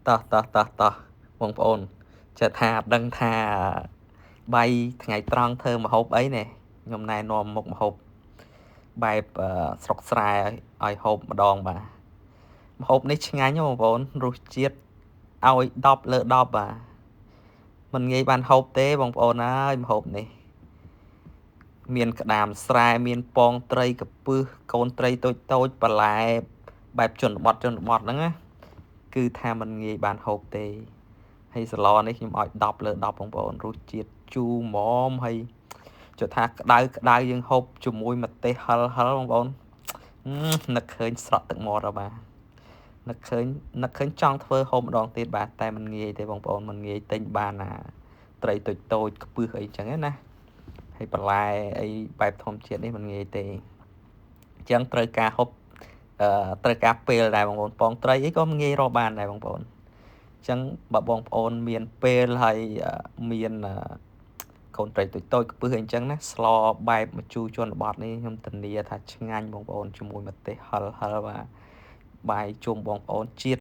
តោះតោះតោះតោះបងប្អូនចេះថាអត់ដឹងថាបាយថ្ងៃត្រង់ធ្វើម្ហូបអីនេះខ្ញុំណែនាំមុខម្ហូបបែបស្រុកស្រែឲ្យហូបម្ដងបាទម្ហូបនេះឆ្ងាញ់បងប្អូនរសជាតិឲ្យ10លើ10បាទមិនងាយបានហូបទេបងប្អូនអើយម្ហូបនេះមានក្តាមស្រែមានពងត្រីកពឹសកូនត្រីតូចតូចបន្លែបែបជនបទជនបទហ្នឹងណាគឺថាมันងាយបានហូបទេហើយសឡនេះខ្ញុំឲ្យ10លើ10បងប្អូនរសជាតិជូរហ្មមហើយចុះថាក្តៅក្តៅយើងហូបជាមួយម្ទេសហិលហិលបងប្អូននឹកឃើញស្រក់ទឹកមាត់ហើយបាទនឹកឃើញនឹកឃើញចង់ធ្វើហូបម្ដងទៀតបាទតែมันងាយទេបងប្អូនมันងាយទិញបានណាត្រីតូចតូចខ្ពឹសអីចឹងណាហើយបន្លែអីបែបធម្មជាតិនេះมันងាយទេអញ្ចឹងត្រូវការហូបត្រូវការពេលដែរបងប្អូនពងត្រីអីក៏ងាយរកបានដែរបងប្អូនអញ្ចឹងបើបងប្អូនមានពេលហើយមានកូនត្រីតូចតូចខ្ពឹសអីអញ្ចឹងណាស្លបែបម្ជូរជនបទនេះខ្ញុំធានាថាឆ្ងាញ់បងប្អូនជាមួយម្ទេសហិលហិលបាទបាយជុំបងប្អូនជាតិ